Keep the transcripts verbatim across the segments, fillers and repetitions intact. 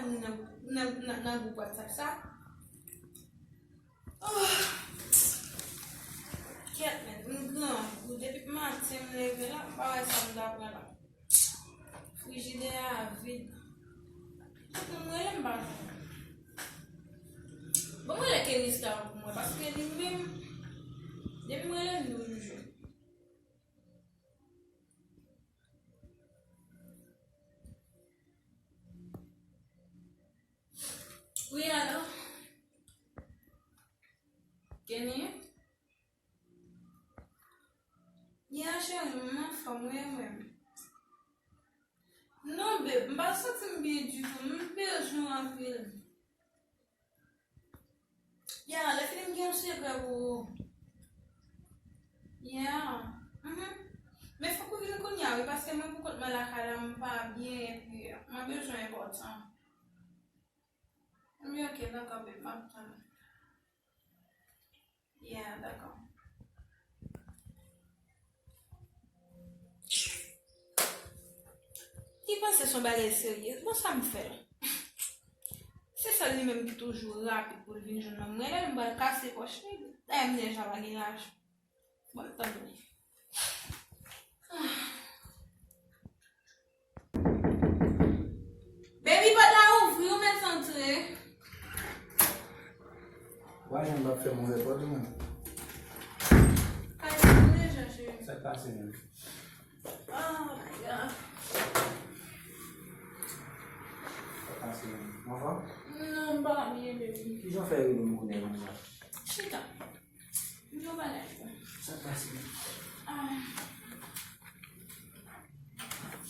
Nan, nan, nan, nan gwoup WhatsApp sa. Oh. Kèt, men, m grangou. Depi maten m leve la, m pa wè sa m ta pran la. Frijidè a vid. Tout moun rele m pa jwenn. Bon, m rele Kenny Star pou mwen, paske li menm, depi m rele l, li toujou jwenn. Wi, alo? Kenny? Ya, cheri, m anfòm, wi, e ou menm? Non, babe, m pa santi m byen ditou. M bezwen w anpil. Ya, lè fini m gen yon sekrè pou ou. Ya. Mhm. Men fòk ou vin kounye a, wi, paske mwen pou kont mwen lakay la, m pa byen, epi mwen bezwen enpòtan. Wi, ok, dakò, babe, m ap tann. Yeah, dakò. Li panse se yon bagay serye. Bon, sa m fè l? Se sèl li menm ki toujou rapid pou l vin jwenn mwen. Mwen, lè m pral kase pòch li. Dayè, m deja pa gen lajan. Bon, tanpri. Baby, pòt la ouvri, ou mèt antre. Wa jan m ap fè m ouvè pòt ou menm. Kay la ouvri deja, cheri. Sa k pase menm? Oh my God. Sa k pase menm? Ou anfòm? Non, m pa byen, baby. Kijan w fè rele m kounye a konsa? Chita. M gen yon bagay pou ou. Sa k pase? Ah.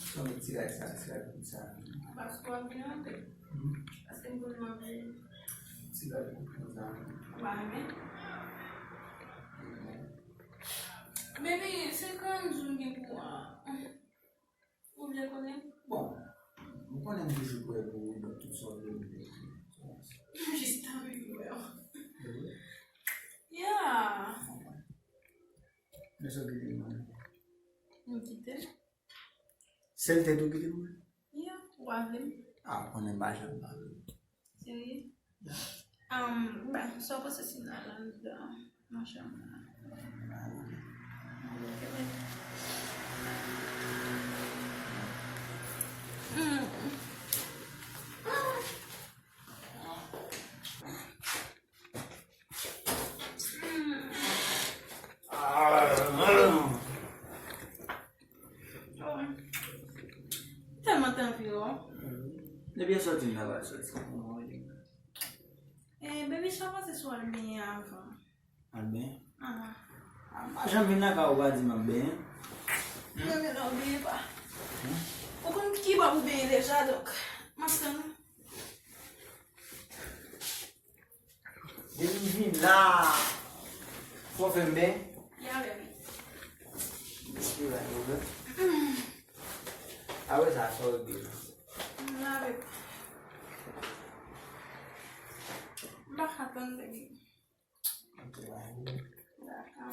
Sa w met ti rad sa, ti rad sa? Paske w ap vin antre. Hmm. Paske m konn w ap vin. Ti rad pou ou sa. Ou pa renmen? Renmen. Baby, se grann zoom gen pou ou an. Ou vle konnen? Bon, m konnen m toujou prè pou ou, donk tout sa w vle m vle. Jis tanpri pou wè w. Yeah. Men sa w kite m nan. M kite l. Sèl tèt ou kite m nan? Yeah, ou pa vle m. Ah, ou konnen m pa janm pa vle w. Serye? Um, ben, sa w panse si n al anndan nan chanm nan? Hmm. Tèlman te anvi wè w. Depi yè swa ti m ta pral soti. Eh, baby, sa w panse si w al benyen avan? Al benyen? Ah. Ah, m pa janm vin lakay ou pa di m ap benyen. Non, men non, bliye pa. Hmm? Ou konn ki bò pou benyen deja, donk m ap tann ou. Depi m vin la, fò fè m benyen? Ya, baby. Depi la, yo, ben. Apre sa, sa w di? M lave. M pa ka tann, baby. Ok, bye. Dakò.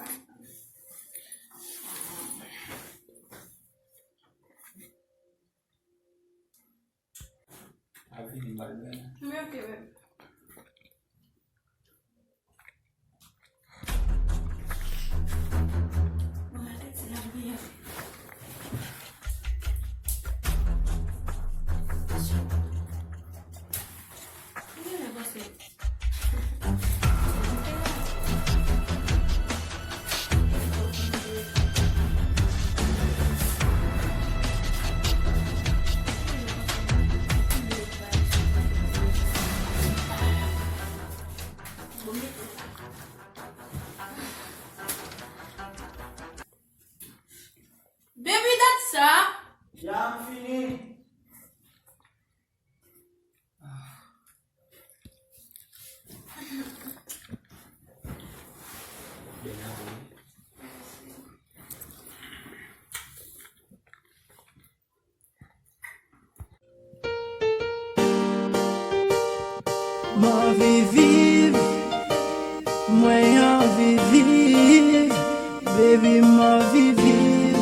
Ap vini, m pral benyen. Men ok, baby. Bon, gade ti la, m benyen. Li genlè panse Baby, dat sa? Ya, m fini. M anvi viv, mwen anvi viv, baby, m anvi viv.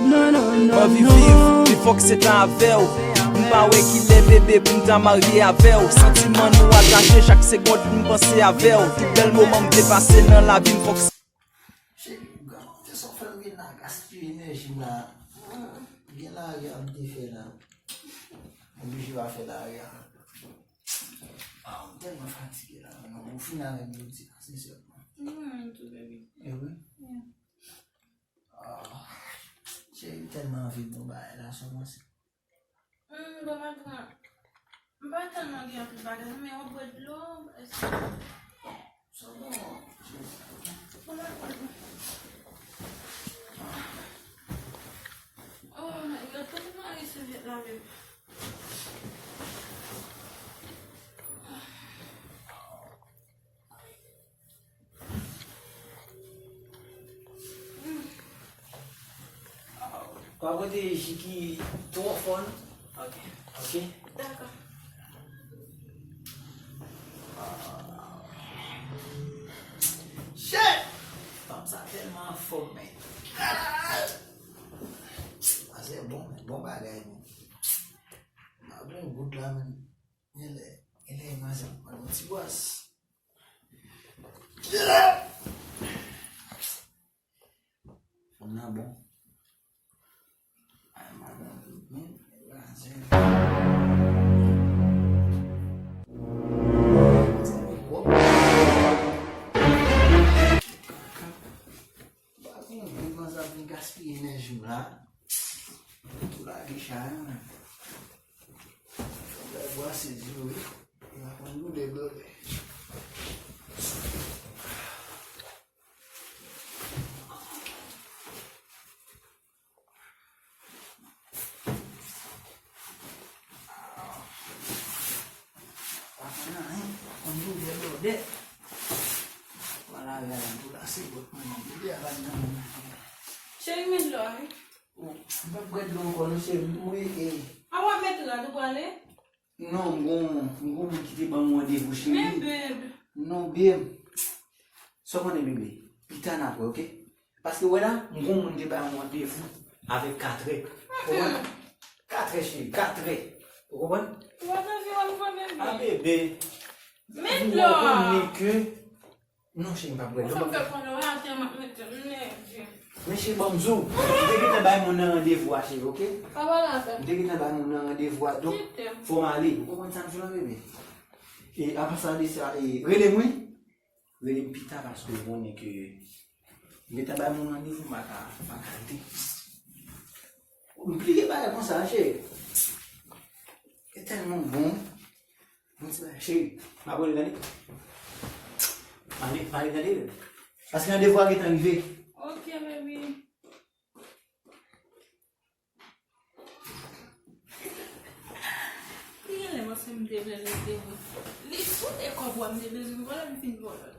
Non, non, non, non. M anvi viv, pi fò k se ta avè w. Pa wè kilè bebe pou m ta marye avè w. Santiman nou atache, chak segond m panse avè w. Tout bèl moman m te pase nan lavi m fòk. Cheri, gade sa w fè m vin la, gaspiye enèji m la. Gen lari a m te fè la. M oblije pa fè lari a. Ah, m tèlman fatige la, non, ou fin avè m jodi a, sensèman. Mwen menm tou, baby. E wi? Yeah. Ah, cheri, m tèlman anvi bon bagay la, sa w panse? Hmm, bon maten. M pa tèlman gen anpil bagay, men yon bwè dlo, èske sa bon? Bon maten. Oh my God, kote m ale sèvyèt la menm? Pa pote ji ki twò fò, non? Ok. Ok? Dakò. Shit! Fanm sa tèlman anfòm, men. Ah! Sa se bon, men. Bon bagay, men. M ap pran goud la, men. Genlè, genlè, manzè ap pran yon ti bwès. Fanm nan bon. Ay, madanm, men, razen. Sa vin pwòp. M pa konn kòman sa vin gaspiye enèji m la. Tou lage chay an. Fòk lè bwase di wi. L ap pran doulè blòdè. Pa fè anyen, pa konn doulè blòdè. Wala, gade m tou la, se bòt mwen, doulè a pa t nan men mwen. Cheri, men dlo a, wi. Ou, m p ap bwè dlo ankò, non, cheri, m mouri, e. A w ap met rad ou prale? Non, m gon, m gon moun ki te ban m randevou, cheri. Men, babe. Non, babe. Sa w konnen, bebe? Pita n ap wè, oke? Paske wè la, m gon moun te ba yon randevou avèk katrè. Ou konprann? Katrè, cheri, katrè. Ou konprann? Ou pa ta di wè m konnen. A, bebe. Men dlo a. Ou konnen ke, non, cheri, m p ap bwè dlo. Ou fè m fè konnen, wè, atè m ap mete m nève. Men cheri, ban m di w, m te gentan bay moun nan randevou a, cheri, oke? Pa pale avè m. M te gentan bay moun nan randevou a, donk, fò m ale. Ou konprann sa m di w la, bebe? E apa sa, de sa, e, rele m, wi. Rele m pita paske w konnen ke m gentan bay moun randevou, m pa ka, m pa ka rete. M bliye bagay konsa, cheri. E tèlman bon. Bon ti bagay, cheri. M ap rele, tande. M ale, m ale, tande. Paske randevou a gentan rive. Ok, baby. Li genlè panse m te vle rete vre. Li fout e kòb wè m te bezwen vòlò, m fin vòlò l.